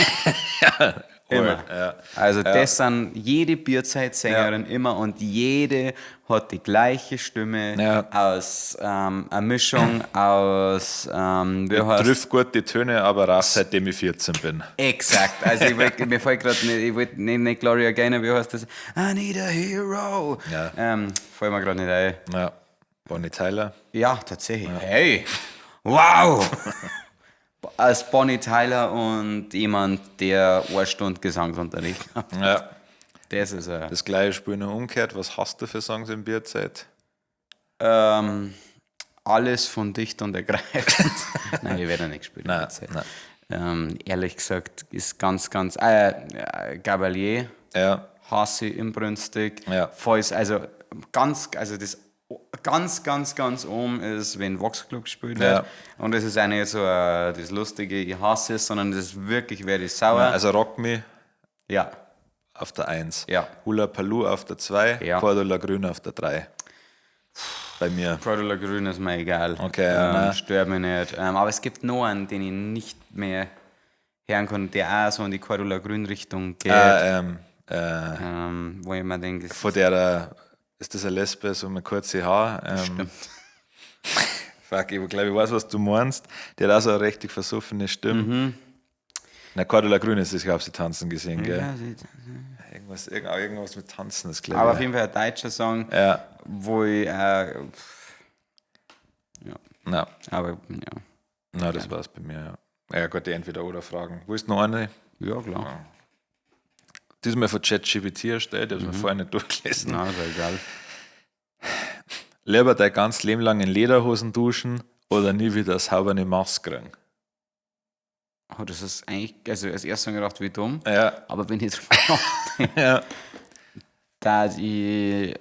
Immer. Ja. Also das sind jede Bierzeitsängerin immer und jede hat die gleiche Stimme Ja. aus einer Mischung aus wie heißt Trifft gut die Töne, aber raus, seitdem ich 14 bin. Exakt. Also ich wollt, mir fällt gerade nicht, ich wollte nicht, nicht Gloria Gaynor, wie heißt das? I need a hero. Ja. Fällt mir gerade nicht ein. Ja. Bonnie Tyler. Ja, tatsächlich. Hey! Wow! Als Bonnie Tyler und jemand, der eine Stunde Gesangsunterricht hat. Ja. Das ist ein. Das gleiche Spiel nur umgekehrt. Was hast du für Songs in Bierzeit? Alles von dicht und ergreifend. Nein, ich werde nicht gespielt. Nein, nein. Ehrlich gesagt, ist ganz, ganz. Gabalier, Ja. hasse ich inbrünstig. Ja. Falls, also ganz, also das ganz, ganz, ganz oben ist, wenn Vox Club gespielt wird. Ja. Und das ist auch nicht so das Lustige, ich hasse es, sondern das ist wirklich, werde ich sauer. Also Rock Me ja. auf der 1. Ja. Hula Palu auf der 2. Ja. Cordula Grün auf der 3. Bei mir. Cordula Grün ist mir egal. Okay, ja, nein. Stört mich nicht. Aber es gibt noch einen, den ich nicht mehr hören kann, der auch so in die Cordula Grün Richtung geht. Wo ich mir denke, Von der, ist das eine Lesbe, so mit kurze Haar? Stimmt. Fuck, ich glaube, ich weiß, was du meinst. Die hat auch so eine richtig versoffene Stimme. Na, Cordula Grün ist das, ich habe sie tanzen gesehen, gell? Ja, Irgendwas mit Tanzen ist, glaube aber ich. auf jeden Fall ein deutscher Song, Ja, wo ich, ja, na, aber ja, na, das war's bei mir, ja. Ja, Gott, die Entweder-Oder-Fragen. Wo ist noch eine? ja klar. Diesmal von ChatGPT erstellt, ich habe es mir vorher nicht durchgelesen. Na, ist ja egal. Lieber dein ganzes Leben lang in Lederhosen duschen oder nie wieder eine saubere Maske kriegen. Oh, das ist eigentlich, also als erstes habe ich gedacht, wie dumm. Ja, Aber wenn ich drüber nachdenke, ja. dass ich,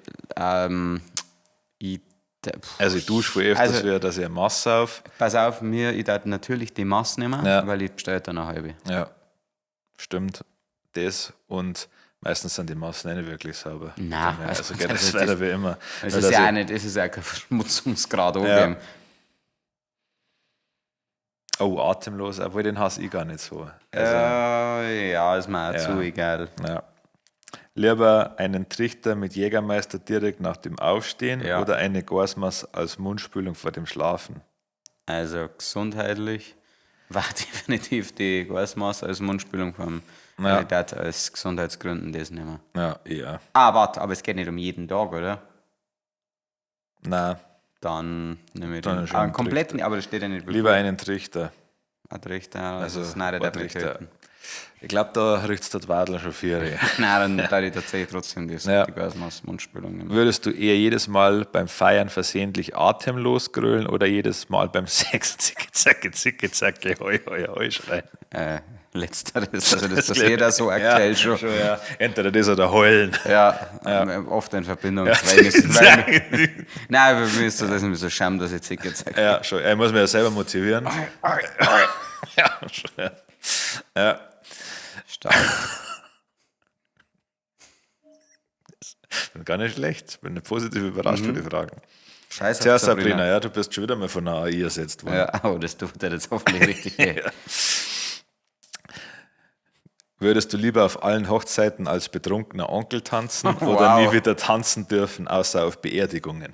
ich, pff, Also ich dusche voll öfters, Also- wie, dass ich eine Masse auf. pass auf, mir, ich darf natürlich die Masse nehmen, Ja. weil ich bestelle dann eine halbe. Ja, stimmt. Das und meistens sind die Massen eh nicht wirklich sauber. Nein, also, also- geht das also weiter wie immer. Es Nur, ist dass ja ich- auch nicht, es ist ja kein Verschmutzungsgrad Ja. angegeben. Oh, atemlos, obwohl den hasse ich gar nicht so. Also, Ja, ist mir auch Ja. zu egal. ja. Lieber einen Trichter mit Jägermeister direkt nach dem Aufstehen Ja. oder eine Gasmasse als Mundspülung vor dem Schlafen. Also gesundheitlich war definitiv die Gasmasse als Mundspülung vom Ja. Ich darf aus Gesundheitsgründen das nehmen. Ja, ja. Ah, warte, aber es geht nicht um jeden Tag, oder? Nein, Dann nehme ich Dann den schon ah, einen kompletten, aber das steht ja nicht wirklich. lieber einen Trichter. Ein Trichter, Also, also, nein, ein der Trichter. Trichter. Ich glaube, da riecht es der Wadl schon vier. Nein, dann darf ich tatsächlich trotzdem das, Ja. die Gasmasse Mundspülung nehmen. Würdest du eher jedes Mal beim Feiern versehentlich atemlos grölen oder jedes Mal beim Sex zicke, zacke, zicke, zacke, hoi, hoi, hoi schreien? Letzteres, also das passiert auch so aktuell ja, schon. schon ja. Entweder das oder heulen. Ja, oft in Verbindung. Weil mir, weil mir, nein, aber mir ist das ein bisschen Scham, dass ich Zicke zeige. Ja, schon. Ich muss mich ja selber motivieren. Ja, schon. Ja. Ja. Stark. Bin gar nicht schlecht. Bin positiv überrascht von den Fragen. Scheiße. Tja, Sabrina, ja, du bist schon wieder mal von einer AI ersetzt worden. Ja, oh, das tut dir jetzt hoffentlich richtig weh. Würdest du lieber auf allen Hochzeiten als betrunkener Onkel tanzen oder Wow. nie wieder tanzen dürfen, außer auf Beerdigungen?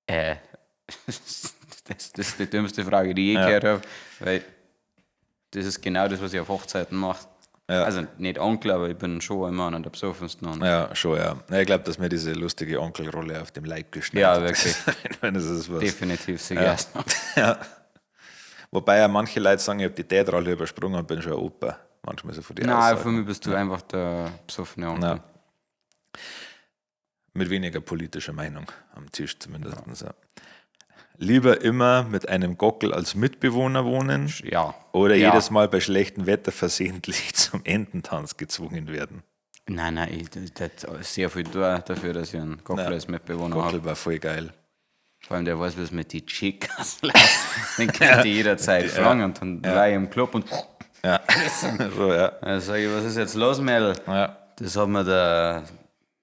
Das ist die dümmste Frage, die ich je gehört habe, weil das ist genau das, was ich auf Hochzeiten mache. Ja. Also nicht Onkel, aber ich bin schon immer einer der Besoffensten. Und Ja, schon, ja. Ja, ich glaube, dass mir diese lustige Onkelrolle auf dem Leib geschnitten Ja, wirklich. Wenn das ist was. Definitiv sicher. Ja. Wobei ja manche Leute sagen, ich habe die Dad-Rolle übersprungen und bin schon ein Opa. Manchmal so von die Nein, Aussagen. für mich bist du einfach der besoffene Onkel. Ja. Mit weniger politischer Meinung am Tisch zumindest. Ja. Lieber immer mit einem Gockel als Mitbewohner wohnen Ja. oder ja. jedes Mal bei schlechtem Wetter versehentlich zum Ententanz gezwungen werden. Nein, nein, ich tat sehr viel tun dafür, dass ich einen Gockel als Mitbewohner habe. Gockel war voll geil. Vor allem der weiß, was mit die Chicas läuft. Den könnt ihr jederzeit fragen und dann war ich im Club und Ja. so, ja. dann sag ich, was ist jetzt los, Mädel? Ja. Das hat mir der,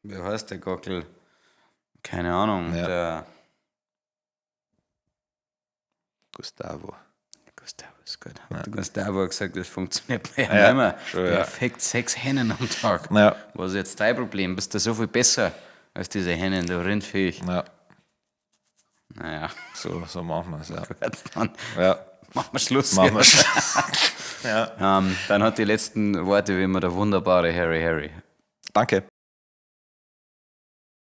wie heißt der Gockel? Keine Ahnung, Ja. der Gustavo. Gustavo ist gut. Hat der Gustavo gesagt, das funktioniert bei ihm Ja, nicht mehr. schon, Der ja. fickt 6 Hennen am Tag. Ja. Was ist jetzt dein Problem? Bist du so viel besser als diese Hennen, du Rindviech? Ja, Naja, so machen wir es, ja. gut, dann Ja, machen wir Schluss. machen wir ja. Dann hat die letzten Worte wie immer der wunderbare Harry Harry. Danke.